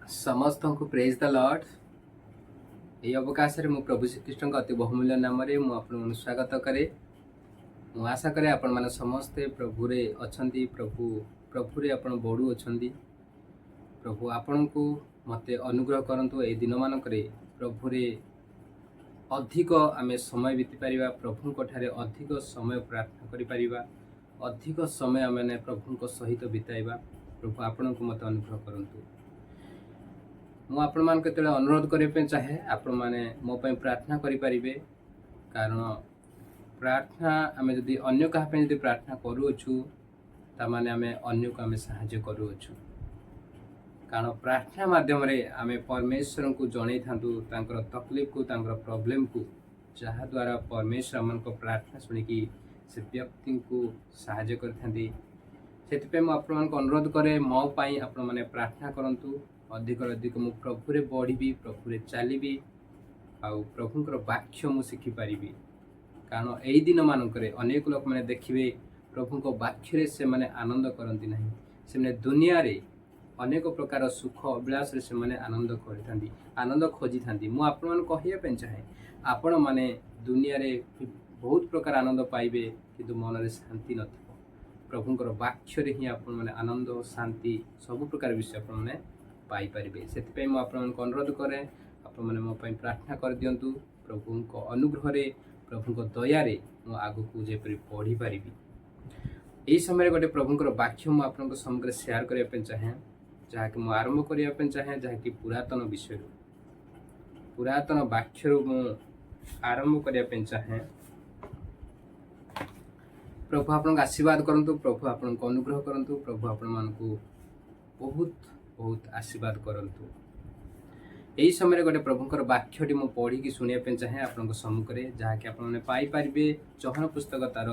ସମସ୍ତଙ୍କୁ ପ୍ରେଜ୍ ଦ ଲର୍ଡ। ଏହି ଅବକାଶରେ ମୁଁ ପ୍ରଭୁ ଶ୍ରୀଖ୍ରୀଷ୍ଟଙ୍କ ଅତି ବହୁମୂଲ୍ୟ ନାମରେ ମୁଁ ଆପଣମାନଙ୍କୁ ସ୍ୱାଗତ କରେ। ମୁଁ ଆଶା କରେ ଆପଣମାନେ ସମସ୍ତେ ପ୍ରଭୁରେ ଅଛନ୍ତି, ପ୍ରଭୁରେ ଆପଣ ବଢ଼ୁଅଛନ୍ତି। ପ୍ରଭୁ ଆପଣଙ୍କୁ ମୋତେ ଅନୁଗ୍ରହ କରନ୍ତୁ, ଏହି ଦିନମାନଙ୍କରେ ପ୍ରଭୁରେ ଅଧିକ ଆମେ ସମୟ ବିତେଇପାରିବା, ପ୍ରଭୁଙ୍କ ଠାରେ ଅଧିକ ସମୟ ପ୍ରାର୍ଥନା କରିପାରିବା, ଅଧିକ ସମୟ ଆମେ ପ୍ରଭୁଙ୍କ ସହିତ ବିତାଇବା। ପ୍ରଭୁ ଆପଣଙ୍କୁ ମୋତେ ଅନୁଗ୍ରହ କରନ୍ତୁ। ମୁଁ ଆପଣମାନଙ୍କୁ କେତେବେଳେ ଅନୁରୋଧ କରିବା ପାଇଁ ଚାହେଁ, ଆପଣମାନେ ମୋ ପାଇଁ ପ୍ରାର୍ଥନା କରିପାରିବେ। କାରଣ ପ୍ରାର୍ଥନା ଆମେ ଯଦି ଅନ୍ୟ କାହା ପାଇଁ ଯଦି ପ୍ରାର୍ଥନା କରୁଅଛୁ, ତା ମାନେ ଆମେ ଅନ୍ୟକୁ ଆମେ ସାହାଯ୍ୟ କରୁଅଛୁ। କାରଣ ପ୍ରାର୍ଥନା ମାଧ୍ୟମରେ ଆମେ ପରମେଶ୍ୱରଙ୍କୁ ଜଣେଇଥାନ୍ତୁ ତାଙ୍କର ତକଲିଫକୁ, ତାଙ୍କର ପ୍ରୋବ୍ଲେମକୁ, ଯାହାଦ୍ୱାରା ପରମେଶ୍ୱର ଆମମାନଙ୍କ ପ୍ରାର୍ଥନା ଶୁଣିକି ସେ ବ୍ୟକ୍ତିଙ୍କୁ ସାହାଯ୍ୟ କରିଥାନ୍ତି। ସେଥିପାଇଁ ମୁଁ ଆପଣମାନଙ୍କୁ ଅନୁରୋଧ କରେ, ମୋ ପାଇଁ ଆପଣମାନେ ପ୍ରାର୍ଥନା କରନ୍ତୁ। ଅଧିକରୁ ଅଧିକ ମୁଁ ପ୍ରଭୁରେ ବଢ଼ିବି, ପ୍ରଭୁରେ ଚାଲିବି ଆଉ ପ୍ରଭୁଙ୍କର ବାକ୍ୟ ମୁଁ ଶିଖିପାରିବି। କାରଣ ଏଇ ଦିନମାନଙ୍କରେ ଅନେକ ଲୋକମାନେ ଦେଖିବେ, ପ୍ରଭୁଙ୍କ ବାକ୍ୟରେ ସେମାନେ ଆନନ୍ଦ କରନ୍ତି ନାହିଁ। ସେମାନେ ଦୁନିଆରେ ଅନେକ ପ୍ରକାର ସୁଖ ଅଭିଳାଷରେ ସେମାନେ ଆନନ୍ଦ କରିଥାନ୍ତି, ଆନନ୍ଦ ଖୋଜିଥାନ୍ତି। ମୁଁ ଆପଣମାନଙ୍କୁ କହିବା ପାଇଁ ଚାହେଁ, ଆପଣମାନେ ଦୁନିଆରେ ବହୁତ ପ୍ରକାର ଆନନ୍ଦ ପାଇବେ, କିନ୍ତୁ ମନରେ ଶାନ୍ତି ନଥିବ। ପ୍ରଭୁଙ୍କର ବାକ୍ୟରେ ହିଁ ଆପଣମାନେ ଆନନ୍ଦ, ଶାନ୍ତି, ସବୁ ପ୍ରକାର ବିଷୟ ଆପଣମାନେ ପାଇପାରିବେ। ସେଥିପାଇଁ ମୁଁ ଆପଣମାନଙ୍କୁ ଅନୁରୋଧ କରେ, ଆପଣମାନେ ମୋ ପାଇଁ ପ୍ରାର୍ଥନା କରିଦିଅନ୍ତୁ। ପ୍ରଭୁଙ୍କ ଅନୁଗ୍ରହରେ, ପ୍ରଭୁଙ୍କ ଦୟାରେ ମୁଁ ଆଗକୁ ଯେପରି ବଢ଼ିପାରିବି। ଏହି ସମୟରେ ଗୋଟେ ପ୍ରଭୁଙ୍କର ବାକ୍ୟ ମୁଁ ଆପଣଙ୍କ ସମ୍ମୁଖରେ ସେୟାର କରିବା ପାଇଁ ଚାହେଁ, ଯାହାକି ମୁଁ ଆରମ୍ଭ କରିବା ପାଇଁ ଚାହେଁ, ଯାହାକି ପୁରାତନ ବିଷୟରୁ, ପୁରାତନ ବାକ୍ୟରୁ ମୁଁ ଆରମ୍ଭ କରିବା ପାଇଁ ଚାହେଁ। ପ୍ରଭୁ ଆପଣଙ୍କୁ ଆଶୀର୍ବାଦ କରନ୍ତୁ, ପ୍ରଭୁ ଆପଣଙ୍କୁ ଅନୁଗ୍ରହ କରନ୍ତୁ, ପ୍ରଭୁ ଆପଣମାନଙ୍କୁ ବହୁତ ବହୁତ ଆଶୀର୍ବାଦ କରନ୍ତୁ। ଏହି ସମୟରେ ଗୋଟେ ପ୍ରଭୁଙ୍କର ବାକ୍ୟଟି ମୁଁ ପଢ଼ିକି ଶୁଣିବା ପାଇଁ ଚାହେଁ ଆପଣଙ୍କ ସମ୍ମୁଖରେ, ଯାହାକି ଆପଣମାନେ ପାଇପାରିବେ ଯୋହନ ପୁସ୍ତକ ତାର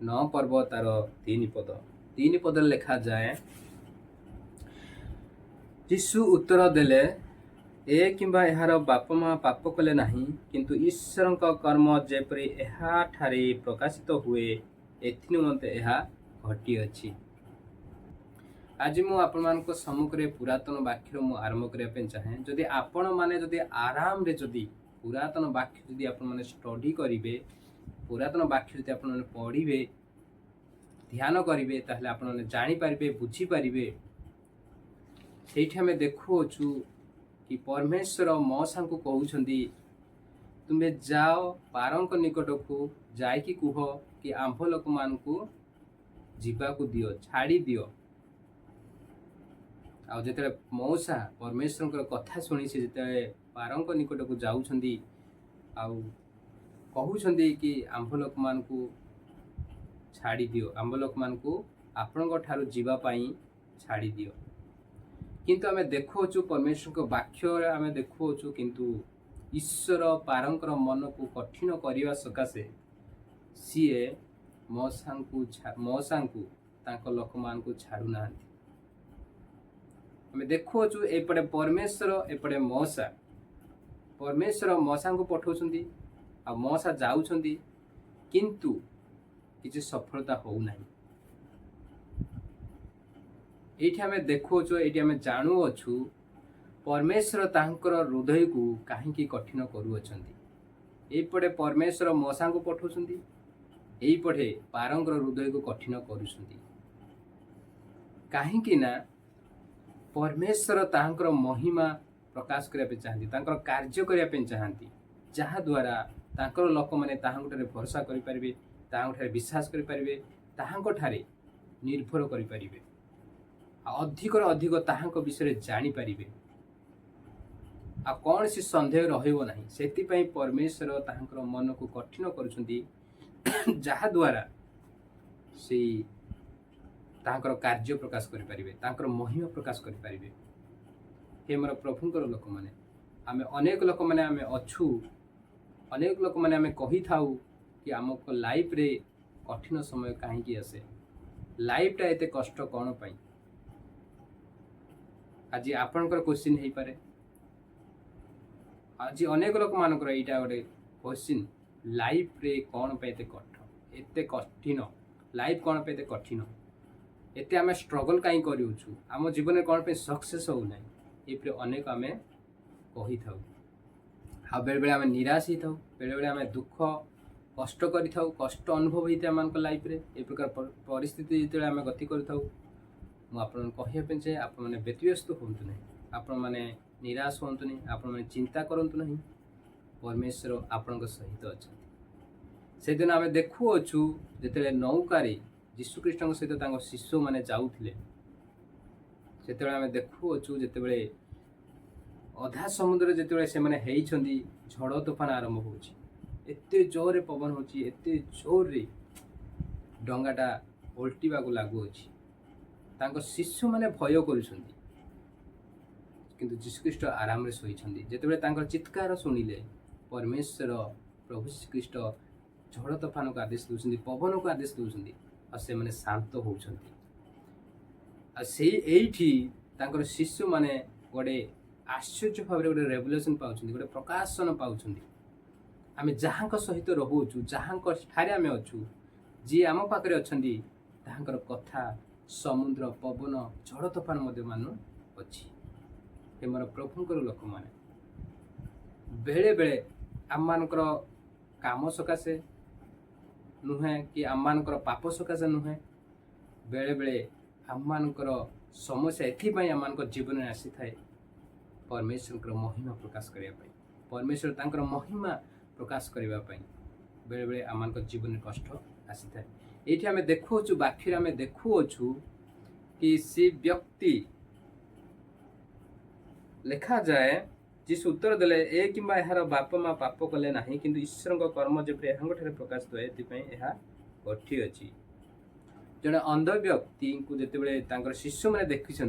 9 ପର୍ବ ତାର 3 ପଦ। 3 ପଦରେ ଲେଖାଯାଏ, ଯୀଶୁ ଉତ୍ତର ଦେଲେ, ଏ କିମ୍ବା ଏହାର ବାପା ମା ପାପ କଲେ ନାହିଁ, କିନ୍ତୁ ଈଶ୍ୱରଙ୍କ କର୍ମ ଯେପରି ଏହାଠାରେ ପ୍ରକାଶିତ ହୁଏ, ଏଥି ନିମନ୍ତେ ଏହା ଘଟିଅଛି। ଆଜି ମୁଁ ଆପଣମାନଙ୍କ ସମ୍ମୁଖରେ ପୁରାତନ ବାକ୍ୟରୁ ମୁଁ ଆରମ୍ଭ କରିବା ପାଇଁ ଚାହେଁ। ଯଦି ଆପଣମାନେ ଯଦି ଆରାମରେ ଯଦି ପୁରାତନ ବାକ୍ୟ ଯଦି ଆପଣମାନେ ଷ୍ଟଡି କରିବେ, ପୁରାତନ ବାକ୍ୟ ଯଦି ଆପଣମାନେ ପଢ଼ିବେ, ଧ୍ୟାନ କରିବେ, ତାହେଲେ ଆପଣମାନେ ଜାଣିପାରିବେ, ବୁଝିପାରିବେ। ସେଇଠି ଆମେ ଦେଖୁଅଛୁ କି ପରମେଶ୍ୱର ମୋଶାଙ୍କୁ କହୁଛନ୍ତି, ତୁମେ ଯାଅ ପାରଙ୍କ ନିକଟକୁ, ଯାଇକି କୁହ କି ଆମ୍ଭ ଲୋକମାନଙ୍କୁ ଯିବାକୁ ଦିଅ, ଛାଡ଼ି ଦିଅ। ଆଉ ଯେତେବେଳେ ମୋଶା ପରମେଶ୍ୱରଙ୍କର କଥା ଶୁଣି ସେ ଯେତେବେଳେ ପାରଙ୍କ ନିକଟକୁ ଯାଉଛନ୍ତି ଆଉ କହୁଛନ୍ତି କି ଆମ୍ଭ ଲୋକମାନଙ୍କୁ ଛାଡ଼ି ଦିଅ, ଆମ୍ଭ ଲୋକମାନଙ୍କୁ ଆପଣଙ୍କ ଠାରୁ ଯିବା ପାଇଁ ଛାଡ଼ି ଦିଅ। କିନ୍ତୁ ଆମେ ଦେଖୁଅଛୁ, ପରମେଶ୍ୱରଙ୍କ ବାକ୍ୟରେ ଆମେ ଦେଖୁଅଛୁ, କିନ୍ତୁ ଈଶ୍ୱର ପାରଙ୍କର ମନକୁ କଠିନ କରିବା ସକାଶେ ସିଏ ମୋଶାଙ୍କୁ ତାଙ୍କ ଲୋକମାନଙ୍କୁ ଛାଡ଼ୁନାହାନ୍ତି। ଆମେ ଦେଖୁଅଛୁ, ଏପଟେ ପରମେଶ୍ୱର, ଏପଟେ ମୋଶା। ପରମେଶ୍ୱର ମୋଶାଙ୍କୁ ପଠାଉଛନ୍ତି ଆଉ ମୋଶା ଯାଉଛନ୍ତି, କିନ୍ତୁ କିଛି ସଫଳତା ହଉନାହିଁ। ଏଇଠି ଆମେ ଦେଖୁଅଛୁ, ଏଇଠି ଆମେ ଜାଣୁଅଛୁ, ପରମେଶ୍ୱର ତାଙ୍କର ହୃଦୟକୁ କାହିଁକି କଠିନ କରୁଅଛନ୍ତି। ଏଇପଟେ ପରମେଶ୍ୱର ମୋଶାଙ୍କୁ ପଠାଉଛନ୍ତି, ଏଇପଟେ ପାରଙ୍କର ହୃଦୟକୁ କଠିନ କରୁଛନ୍ତି। କାହିଁକି ନା ପରମେଶ୍ୱର ତାହାଙ୍କର ମହିମା ପ୍ରକାଶ କରିବା ପାଇଁ ଚାହାନ୍ତି, ତାଙ୍କର କାର୍ଯ୍ୟ କରିବା ପାଇଁ ଚାହାନ୍ତି, ଯାହାଦ୍ୱାରା ତାଙ୍କର ଲୋକମାନେ ତାହାଙ୍କଠାରେ ଭରସା କରିପାରିବେ, ତାହାଙ୍କଠାରେ ବିଶ୍ୱାସ କରିପାରିବେ, ତାହାଙ୍କଠାରେ ନିର୍ଭର କରିପାରିବେ ଆଉ ଅଧିକରୁ ଅଧିକ ତାହାଙ୍କ ବିଷୟରେ ଜାଣିପାରିବେ ଆଉ କୌଣସି ସନ୍ଦେହ ରହିବ ନାହିଁ। ସେଥିପାଇଁ ପରମେଶ୍ୱର ତାହାଙ୍କର ମନକୁ କଠିନ କରୁଛନ୍ତି, ଯାହାଦ୍ୱାରା ସେଇ ତାହାଙ୍କର କାର୍ଯ୍ୟ ପ୍ରକାଶ କରିପାରିବେ, ତାଙ୍କର ମହିମା ପ୍ରକାଶ କରିପାରିବେ। ହେ ମୋର ପ୍ରଭୁଙ୍କର ଲୋକମାନେ, ଆମେ ଅନେକ ଲୋକମାନେ ଆମେ ଅଛୁ, ଅନେକ ଲୋକମାନେ ଆମେ କହିଥାଉ କି ଆମକୁ ଲାଇଫରେ କଠିନ ସମୟ କାହିଁକି ଆସେ, ଲାଇଫଟା ଏତେ କଷ୍ଟ କ'ଣ ପାଇଁ? ଆଜି ଆପଣଙ୍କର କୋଶ୍ଚିନ୍ ହେଇପାରେ। ଆଜି ଅନେକ ଲୋକମାନଙ୍କର ଏଇଟା ଗୋଟେ କୋଶ୍ଚିନ୍, ଲାଇଫରେ କ'ଣ ପାଇଁ ଏତେ କଠିନ ଲାଇଫ, କ'ଣ ପାଇଁ ଏତେ କଠିନ, ଏତେ ଆମେ ଷ୍ଟ୍ରଗଲ୍ କାହିଁ କରୁଛୁ, ଆମ ଜୀବନରେ କ'ଣ ପାଇଁ ସକ୍ସେସ୍ ହେଉନାହିଁ? ଏହିପରି ଅନେକ ଆମେ କହିଥାଉ। ଆଉ ବେଳେବେଳେ ଆମେ ନିରାଶ ହେଇଥାଉ, ବେଳେବେଳେ ଆମେ ଦୁଃଖ କଷ୍ଟ କରିଥାଉ, କଷ୍ଟ ଅନୁଭବ ହେଇଥାଏ ଆମମାନଙ୍କ ଲାଇଫରେ। ଏ ପ୍ରକାର ପରିସ୍ଥିତି ଯେତେବେଳେ ଆମେ ଗତି କରିଥାଉ, ମୁଁ ଆପଣଙ୍କୁ କହିବା ପାଇଁ ଚାହେଁ, ଆପଣମାନେ ବ୍ୟତିବ୍ୟସ୍ତ ହୁଅନ୍ତୁ ନାହିଁ, ଆପଣମାନେ ନିରାଶ ହୁଅନ୍ତୁନି, ଆପଣମାନେ ଚିନ୍ତା କରନ୍ତୁ ନାହିଁ। ପରମେଶ୍ୱର ଆପଣଙ୍କ ସହିତ ଅଛନ୍ତି। ସେଦିନ ଆମେ ଦେଖୁଅଛୁ, ଯେତେବେଳେ ନୌକାରେ ଯୀଶୁଖ୍ରୀଷ୍ଟଙ୍କ ସହିତ ତାଙ୍କ ଶିଷ୍ୟମାନେ ଯାଉଥିଲେ, ସେତେବେଳେ ଆମେ ଦେଖୁଅଛୁ, ଯେତେବେଳେ ଅଧା ସମୁଦ୍ରରେ ଯେତେବେଳେ ସେମାନେ ହେଇଛନ୍ତି, ଝଡ଼ ତୋଫାନ ଆରମ୍ଭ ହେଉଛି, ଏତେ ଜୋରରେ ପବନ ହେଉଛି, ଏତେ ଜୋରରେ ଡଙ୍ଗାଟା ଓଲଟିବାକୁ ଲାଗୁଅଛି। ତାଙ୍କ ଶିଷ୍ୟମାନେ ଭୟ କରୁଛନ୍ତି, କିନ୍ତୁ ଯୀଶୁଖ୍ରୀଷ୍ଟ ଆରାମରେ ଶୋଇଛନ୍ତି। ଯେତେବେଳେ ତାଙ୍କର ଚିତ୍କାର ଶୁଣିଲେ ପରମେଶ୍ୱର, ପ୍ରଭୁ ଶ୍ରୀଖ୍ରୀଷ୍ଟ ଝଡ଼ ତୋଫାନକୁ ଆଦେଶ ଦେଉଛନ୍ତି, ପବନକୁ ଆଦେଶ ଦେଉଛନ୍ତି ଆଉ ସେମାନେ ଶାନ୍ତ ହେଉଛନ୍ତି। ଆଉ ସେଇ ଏଇଠି ତାଙ୍କର ଶିଷ୍ୟମାନେ ଗୋଟେ ଆଶ୍ଚର୍ଯ୍ୟ ଭାବରେ ଗୋଟେ ରେଭେଲେସନ୍ ପାଉଛନ୍ତି, ଗୋଟେ ପ୍ରକାଶନ ପାଉଛନ୍ତି। ଆମେ ଯାହାଙ୍କ ସହିତ ରହୁଅଛୁ, ଯାହାଙ୍କ ଠାରେ ଆମେ ଅଛୁ, ଯିଏ ଆମ ପାଖରେ ଅଛନ୍ତି, ତାହାଙ୍କର କଥା ସମୁଦ୍ର, ପବନ, ଝଡ଼ ତୋଫାନ ମଧ୍ୟ ମାନୁ ଅଛି। ହେ ମୋର ପ୍ରଭୁଙ୍କର ଲୋକମାନେ, ବେଳେବେଳେ ଆମମାନଙ୍କର କାମ ସକାଶେ ନୁହେଁ କି ଆମମାନଙ୍କର ପାପ ସକାଶେ ନୁହେଁ, ବେଳେବେଳେ ଆମମାନଙ୍କର ସମସ୍ୟା ଏଥିପାଇଁ ଆମମାନଙ୍କ ଜୀବନରେ ଆସିଥାଏ ପରମେଶ୍ୱରଙ୍କର ମହିମା ପ୍ରକାଶ କରିବା ପାଇଁ। ପରମେଶ୍ୱର ତାଙ୍କର ମହିମା ପ୍ରକାଶ କରିବା ପାଇଁ ବେଳେବେଳେ ଆମମାନଙ୍କ ଜୀବନରେ କଷ୍ଟ ଆସିଥାଏ। ଏଇଠି ଆମେ ଦେଖୁଅଛୁ, ବାକ୍ୟରେ ଆମେ ଦେଖୁଅଛୁ କି ସେ ବ୍ୟକ୍ତି, ଲେଖାଯାଏ, ଯୀଶୁ ଉତ୍ତର ଦେଲେ, "ଏ କିମ୍ବା ଏହାର ବାପା ମା ପାପ କଲେ ନାହିଁ, କିନ୍ତୁ ଈଶ୍ୱରଙ୍କ କର୍ମ ଯେପରି ଏହାଙ୍କଠାରେ ପ୍ରକାଶ ହୁଏ, ଏଥିପାଇଁ ଏହା ଘଟିଅଛି।" ଜଣେ ଅନ୍ଧ ବ୍ୟକ୍ତିଙ୍କୁ ଯେତେବେଳେ ତାଙ୍କର ଶିଷ୍ୟମାନେ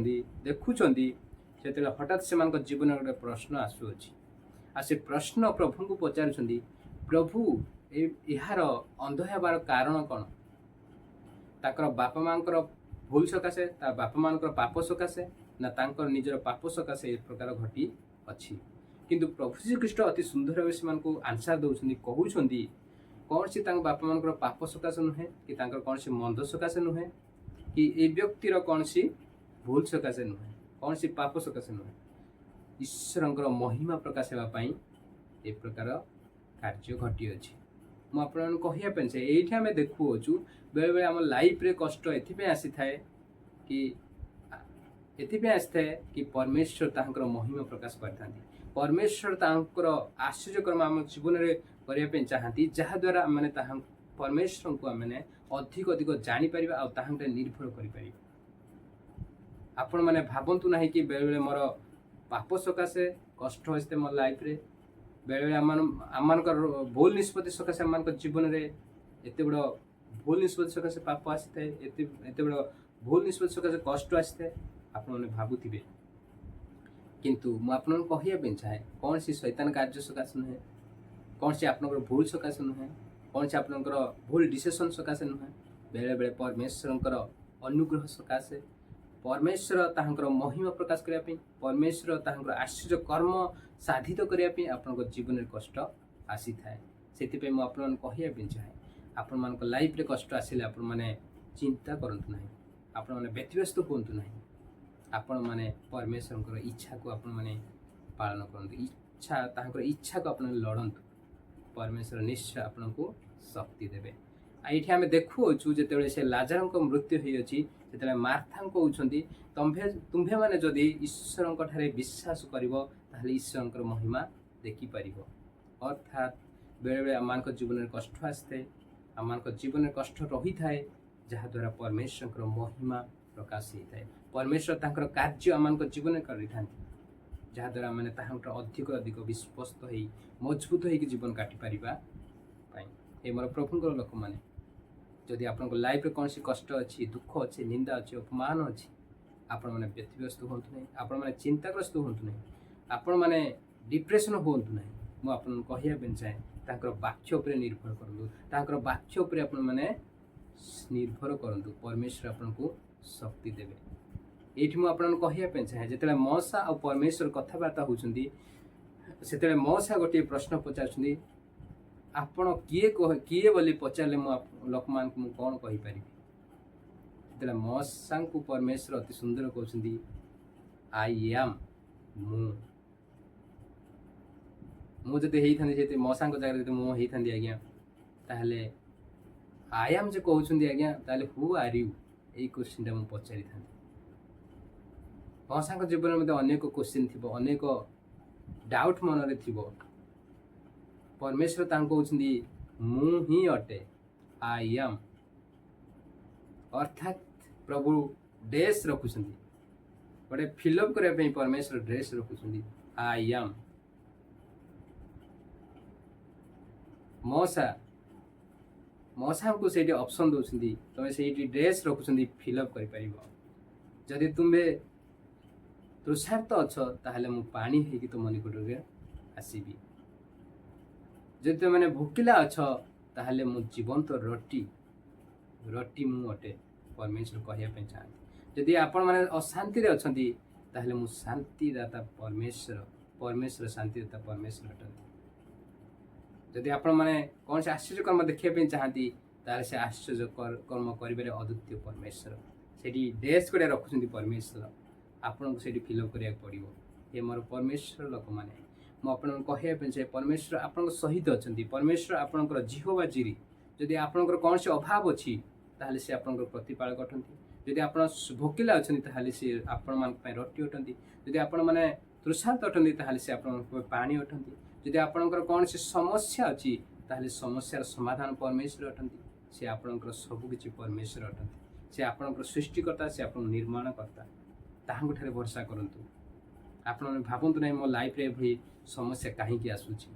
ଦେଖୁଛନ୍ତି, ସେତେବେଳେ ହଠାତ୍ ସେମାନଙ୍କ ଜୀବନରେ ଗୋଟେ ପ୍ରଶ୍ନ ଆସୁଅଛି। ଆଉ ସେ ପ୍ରଶ୍ନ ପ୍ରଭୁଙ୍କୁ ପଚାରୁଛନ୍ତି, "ପ୍ରଭୁ, ଏହାର ଅନ୍ଧ ହେବାର କାରଣ କ'ଣ? ତାଙ୍କର ବାପା ମାଙ୍କର ଭୁଲ ସକାଶେ, ତା ବାପା ମାନଙ୍କର ପାପ ସକାଶେ, ନା ତାଙ୍କର ନିଜର ପାପ ସକାଶେ ଏ ପ୍ରକାର ଘଟି ଅଛି?" କିନ୍ତୁ ପ୍ରଭୁ ଶ୍ରୀଖ୍ରୀଷ୍ଟ ଅତି ସୁନ୍ଦର ଭାବେ ସେମାନଙ୍କୁ ଆନ୍ସର ଦେଉଛନ୍ତି। କହୁଛନ୍ତି, କୌଣସି ତାଙ୍କ ବାପା ମାନଙ୍କର ପାପ ସକାଶେ ନୁହେଁ କି ତାଙ୍କର କୌଣସି ମନ୍ଦ ସକାଶେ ନୁହେଁ କି ଏ ବ୍ୟକ୍ତିର କୌଣସି ଭୁଲ ସକାଶେ ନୁହେଁ, କୌଣସି ପାପ ସକାଶେ ନୁହେଁ, ଈଶ୍ୱରଙ୍କର ମହିମା ପ୍ରକାଶ ହେବା ପାଇଁ ଏ ପ୍ରକାର କାର୍ଯ୍ୟ ଘଟିଅଛି। ମୁଁ ଆପଣମାନଙ୍କୁ କହିବା ପାଇଁ ଚାହେଁ, ଏଇଠି ଆମେ ଦେଖୁଅଛୁ, ବେଳେବେଳେ ଆମ ଲାଇଫରେ କଷ୍ଟ ଏଥିପାଇଁ ଆସିଥାଏ କି ପରମେଶ୍ୱର ତାହାଙ୍କର ମହିମା ପ୍ରକାଶ କରିଥାନ୍ତି। ପରମେଶ୍ୱର ତାଙ୍କର ଆଶ୍ଚର୍ଯ୍ୟକର୍ମ ଆମ ଜୀବନରେ କରିବା ପାଇଁ ଚାହାନ୍ତି, ଯାହାଦ୍ୱାରା ଆମେମାନେ ତାହା ପରମେଶ୍ୱରଙ୍କୁ ଆମେମାନେ ଅଧିକ ଅଧିକ ଜାଣିପାରିବା ଆଉ ତାହାଙ୍କଠାରେ ନିର୍ଭର କରିପାରିବା। ଆପଣମାନେ ଭାବନ୍ତୁ ନାହିଁ କି ବେଳେବେଳେ ମୋର ପାପ ସକାଶେ କଷ୍ଟ ହୋଇଥାଏ ମୋ ଲାଇଫରେ। ବେଳେବେଳେ ଆମମାନଙ୍କର ଭୁଲ ନିଷ୍ପତ୍ତି ସକାଶେ, ଆମମାନଙ୍କ ଜୀବନରେ ଏତେ ବଡ଼ ଭୁଲ ନିଷ୍ପତ୍ତି ସକାଶେ ପାପ ଆସିଥାଏ, ଏତେ ଏତେ ବଡ଼ ଭୁଲ ନିଷ୍ପତ୍ତି ସକାଶେ କଷ୍ଟ ଆସିଥାଏ, ଆପଣମାନେ ଭାବୁଥିବେ। କିନ୍ତୁ ମୁଁ ଆପଣଙ୍କୁ କହିବା ପାଇଁ ଚାହେଁ, କୌଣସି ଶୈତାନ କାର୍ଯ୍ୟ ସକାଶେ ନୁହେଁ, କୌଣସି ଆପଣଙ୍କର ଭୁଲ ସକାଶେ ନୁହେଁ, କୌଣସି ଆପଣଙ୍କର ଭୁଲ ଡିସିସନ୍ ସକାଶେ ନୁହେଁ, ବେଳେବେଳେ ପରମେଶ୍ୱରଙ୍କର ଅନୁଗ୍ରହ ସକାଶେ, ପରମେଶ୍ୱର ତାହାଙ୍କର ମହିମା ପ୍ରକାଶ କରିବା ପାଇଁ, ପରମେଶ୍ୱର ତାହାଙ୍କର ଆଶ୍ଚର୍ଯ୍ୟ କର୍ମ ସାଧିତ କରିବା ପାଇଁ ଆପଣଙ୍କ ଜୀବନରେ କଷ୍ଟ ଆସିଥାଏ। ସେଥିପାଇଁ ମୁଁ ଆପଣମାନଙ୍କୁ କହିବା ପାଇଁ ଚାହେଁ, ଆପଣମାନଙ୍କ ଲାଇଫରେ କଷ୍ଟ ଆସିଲେ ଆପଣମାନେ ଚିନ୍ତା କରନ୍ତୁ ନାହିଁ, ଆପଣମାନେ ବ୍ୟତିବ୍ୟସ୍ତ ହୁଅନ୍ତୁ ନାହିଁ। ଆପଣମାନେ ପରମେଶ୍ୱରଙ୍କର ଇଚ୍ଛାକୁ ଆପଣମାନେ ପାଳନ କରନ୍ତୁ, ତାହାଙ୍କର ଇଚ୍ଛାକୁ ଆପଣ ଲଢ଼ନ୍ତୁ। ପରମେଶ୍ୱର ନିଶ୍ଚୟ ଆପଣଙ୍କୁ ଶକ୍ତି ଦେବେ। ଆଉ ଏଇଠି ଆମେ ଦେଖୁଅଛୁ, ଯେତେବେଳେ ସେ ଲାଜାରଙ୍କ ମୃତ୍ୟୁ ହୋଇଅଛି, ସେତେବେଳେ ମାର୍ଥାଙ୍କୁ କହୁଛନ୍ତି, "ତୁମ୍ଭେମାନେ ଯଦି ଈଶ୍ୱରଙ୍କ ଠାରେ ବିଶ୍ୱାସ କରିବ, ତାହେଲେ ଈଶ୍ୱରଙ୍କର ମହିମା ଦେଖିପାରିବ।" ଅର୍ଥାତ୍ ବେଳେବେଳେ ଆମମାନଙ୍କ ଜୀବନରେ କଷ୍ଟ ଆସିଥାଏ, ଆମମାନଙ୍କ ଜୀବନରେ କଷ୍ଟ ରହିଥାଏ, ଯାହାଦ୍ୱାରା ପରମେଶ୍ୱରଙ୍କର ମହିମା ପ୍ରକାଶ ହେଇଥାଏ। ପରମେଶ୍ୱର ତାଙ୍କର କାର୍ଯ୍ୟ ଆମମାନଙ୍କ ଜୀବନରେ କରିଥାନ୍ତି, ଯାହାଦ୍ୱାରା ଆମେ ତାହାଙ୍କର ଅଧିକ ଅଧିକ ବିଶ୍ୱସ୍ତ ହେଇ, ମଜବୁତ ହେଇକି ଜୀବନ କାଟିପାରିବା ପାଇଁ। ଏ ମୋର ପ୍ରଭୁଙ୍କର ଲୋକମାନେ, ଯଦି ଆପଣଙ୍କ ଲାଇଫରେ କୌଣସି କଷ୍ଟ ଅଛି, ଦୁଃଖ ଅଛି, ନିନ୍ଦା ଅଛି, ଅପମାନ ଅଛି, ଆପଣମାନେ ବ୍ୟତିବ୍ୟସ୍ତ ହୁଅନ୍ତୁ ନାହିଁ, ଆପଣମାନେ ଚିନ୍ତାଗ୍ରସ୍ତ ହୁଅନ୍ତୁ ନାହିଁ, ଆପଣମାନେ ଡିପ୍ରେସନ୍ ହୁଅନ୍ତୁ ନାହିଁ। ମୁଁ ଆପଣଙ୍କୁ କହିବା ପାଇଁ ଚାହେଁ, ତାଙ୍କର ବାକ୍ୟ ଉପରେ ନିର୍ଭର କରନ୍ତୁ। ତାଙ୍କର ବାକ୍ୟ ଉପରେ ଆପଣମାନେ ନିର୍ଭର କରନ୍ତୁ। ପରମେଶ୍ୱର ଆପଣଙ୍କୁ ଶକ୍ତି ଦେବେ। ଏଇଠି ମୁଁ ଆପଣଙ୍କୁ କହିବା ପାଇଁ ଚାହେଁ, ଯେତେବେଳେ ମୋଶା ଆଉ ପରମେଶ୍ୱର କଥାବାର୍ତ୍ତା ହେଉଛନ୍ତି, ସେତେବେଳେ ମୋଶା ଗୋଟିଏ ପ୍ରଶ୍ନ ପଚାରୁଛନ୍ତି, "ଆପଣ କିଏ ବୋଲି ପଚାରିଲେ ମୁଁ ଲୋକମାନଙ୍କୁ ମୁଁ କ'ଣ କହିପାରିବି?" ସେତେବେଳେ ମୋଶାଙ୍କୁ ପରମେଶ୍ୱର ଅତି ସୁନ୍ଦର କହୁଛନ୍ତି, "I am ମୁଁ ଯଦି ହେଇଥାନ୍ତି ସେଠି, ମୋଶାଙ୍କ ଜାଗାରେ ଯଦି ମୁଁ ହେଇଥାନ୍ତି ଆଜ୍ଞା, ତାହେଲେ I am ଯେ କହୁଛନ୍ତି ଆଜ୍ଞା, ତାହେଲେ who are you? ଏଇ କୋଶ୍ଚିନ୍ଟା ମୁଁ ପଚାରିଥାନ୍ତି। ମୋଶାଙ୍କ ଜୀବନରେ ମଧ୍ୟ ଅନେକ କୋଶ୍ଚିନ୍ ଥିବ, ଅନେକ ଡାଉଟ୍ ମନରେ ଥିବ। ପରମେଶ୍ୱର ତାଙ୍କୁ କହୁଛନ୍ତି, ମୁଁ ହିଁ ଅଟେ, I am. ଅର୍ଥାତ୍ ପ୍ରଭୁ ଡେସ୍ ରଖୁଛନ୍ତି ଗୋଟେ ଫିଲ୍ଅପ୍ କରିବା ପାଇଁ। ପରମେଶ୍ୱର ଡେସ୍ ରଖୁଛନ୍ତି, I am. ମୋଶାଙ୍କୁ ସେଇଠି ଅପସନ୍ ଦେଉଛନ୍ତି, ତୁମେ ସେଇଠି ଡେସ୍ ରଖୁଛନ୍ତି, ଫିଲ୍ଅପ୍ କରିପାରିବ। ଯଦି ତୁମେ ତୃଷାର୍ତ୍ତ ଅଛ, ତାହେଲେ ମୁଁ ପାଣି ହେଇକି ତୁମ ନିକଟରେ ଆସିବି। ଯଦି ତୁମେ ଭୋକିଲା ଅଛ, ତାହେଲେ ମୁଁ ଜୀବନ୍ତ ରୁଟି ମୁଁ ଅଟେ, ପରମେଶ୍ୱର କହିବା ପାଇଁ ଚାହାନ୍ତି। ଯଦି ଆପଣମାନେ ଅଶାନ୍ତିରେ ଅଛନ୍ତି, ତାହେଲେ ମୁଁ ଶାନ୍ତିଦାତା ପରମେଶ୍ୱର। ପରମେଶ୍ୱର ଶାନ୍ତିଦାତା ପରମେଶ୍ୱର ଅଟନ୍ତି। ଯଦି ଆପଣମାନେ କୌଣସି ଆଶ୍ଚର୍ଯ୍ୟ କର୍ମ ଦେଖିବା ପାଇଁ ଚାହାନ୍ତି, ତାହେଲେ ସେ ଆଶ୍ଚର୍ଯ୍ୟ କର୍ମ କରିବାରେ ଅଦ୍ୱିତୀୟ ପରମେଶ୍ୱର। ସେଠି ଡେସ୍ କରିବା ରଖୁଛନ୍ତି ପରମେଶ୍ୱର, ଆପଣଙ୍କୁ ସେଇଠି ଫିଲ୍ଅପ୍ କରିବାକୁ ପଡ଼ିବ। ହେ ମୋର ପରମେଶ୍ୱର ଲୋକମାନେ, ମୁଁ ଆପଣଙ୍କୁ କହିବା ପାଇଁ ଚାହେଁ, ପରମେଶ୍ୱର ଆପଣଙ୍କ ସହିତ ଅଛନ୍ତି। ପରମେଶ୍ୱର ଆପଣଙ୍କର ଜିହୋବା ଜିରି। ଯଦି ଆପଣଙ୍କର କୌଣସି ଅଭାବ ଅଛି, ତାହେଲେ ସେ ଆପଣଙ୍କର ପ୍ରତିପାଳକ ଅଟନ୍ତି। ଯଦି ଆପଣ ଭୋକିଲା ଅଛନ୍ତି, ତାହେଲେ ସେ ଆପଣମାନଙ୍କ ପାଇଁ ରୁଟି ଅଟନ୍ତି। ଯଦି ଆପଣମାନେ ତୃଷାର୍ତ୍ତ ଅଟନ୍ତି, ତାହେଲେ ସେ ଆପଣଙ୍କ ପାଇଁ ପାଣି ଅଟନ୍ତି। ଯଦି ଆପଣଙ୍କର କୌଣସି ସମସ୍ୟା ଅଛି, ତାହେଲେ ସମସ୍ୟାର ସମାଧାନ ପରମେଶ୍ୱର ଅଟନ୍ତି। ସେ ଆପଣଙ୍କର ସବୁକିଛି ପରମେଶ୍ୱର ଅଟନ୍ତି। ସେ ଆପଣଙ୍କର ସୃଷ୍ଟିକର୍ତ୍ତା, ସେ ଆପଣଙ୍କ ନିର୍ମାଣକର୍ତ୍ତା। ତାହାଙ୍କ ଠାରେ ଭରସା କରନ୍ତୁ। ଆପଣମାନେ ଭାବନ୍ତୁ ନାହିଁ, ମୋ ଲାଇଫରେ ଏଭଳି ସମସ୍ୟା କାହିଁକି ଆସୁଛି?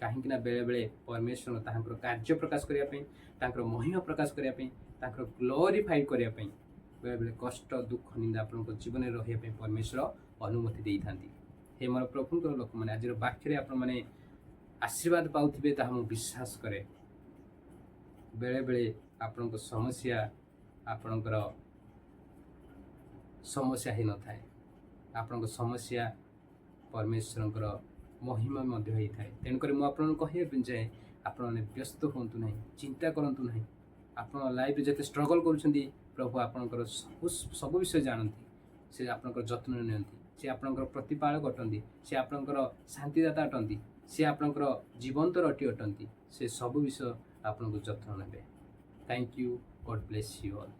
କାହିଁକି ନା ବେଳେବେଳେ ପରମେଶ୍ୱର ତାହାଙ୍କର କାର୍ଯ୍ୟ ପ୍ରକାଶ କରିବା ପାଇଁ, ତାଙ୍କର ମହିମା ପ୍ରକାଶ କରିବା ପାଇଁ, ତାଙ୍କର ଗ୍ଲୋରିଫାଇ କରିବା ପାଇଁ ବେଳେବେଳେ କଷ୍ଟ, ଦୁଃଖ, ନିନ୍ଦା ଆପଣଙ୍କ ଜୀବନରେ ରହିବା ପାଇଁ ପରମେଶ୍ୱର ଅନୁମତି ଦେଇଥାନ୍ତି। ହେ ମୋର ପ୍ରଭୁଙ୍କର ଲୋକମାନେ, ଆଜିର ବାକ୍ୟରେ ଆପଣମାନେ ଆଶୀର୍ବାଦ ପାଉଥିବେ, ତାହା ମୁଁ ବିଶ୍ୱାସ କରେ। ବେଳେବେଳେ ଆପଣଙ୍କ ସମସ୍ୟା ଆପଣଙ୍କର ସମସ୍ୟା ହେଇନଥାଏ, ଆପଣଙ୍କ ସମସ୍ୟା ପରମେଶ୍ୱରଙ୍କର ମହିମା ମଧ୍ୟ ହେଇଥାଏ। ତେଣୁକରି ମୁଁ ଆପଣଙ୍କୁ କହିବା ପାଇଁ ଚାହେଁ, ଆପଣମାନେ ବ୍ୟସ୍ତ ହୁଅନ୍ତୁ ନାହିଁ, ଚିନ୍ତା କରନ୍ତୁ ନାହିଁ। ଆପଣ ଲାଇଫରେ ଯେତେ ଷ୍ଟ୍ରଗଲ୍ କରୁଛନ୍ତି, ପ୍ରଭୁ ଆପଣଙ୍କର ସବୁ ସବୁ ବିଷୟ ଜାଣନ୍ତି। ସେ ଆପଣଙ୍କର ଯତ୍ନ ନିଅନ୍ତି। ସେ ଆପଣଙ୍କର ପ୍ରତିପାଳକ ଅଟନ୍ତି। ସେ ଆପଣଙ୍କର ଶାନ୍ତିଦାତା ଅଟନ୍ତି। ସେ ଆପଣଙ୍କର ଜୀବନ୍ତ ରୁଟି ଅଟନ୍ତି। ସେ ସବୁ ବିଷୟ ଆପଣଙ୍କୁ ଯତ୍ନ ନେବେ। Thank you. God bless you all.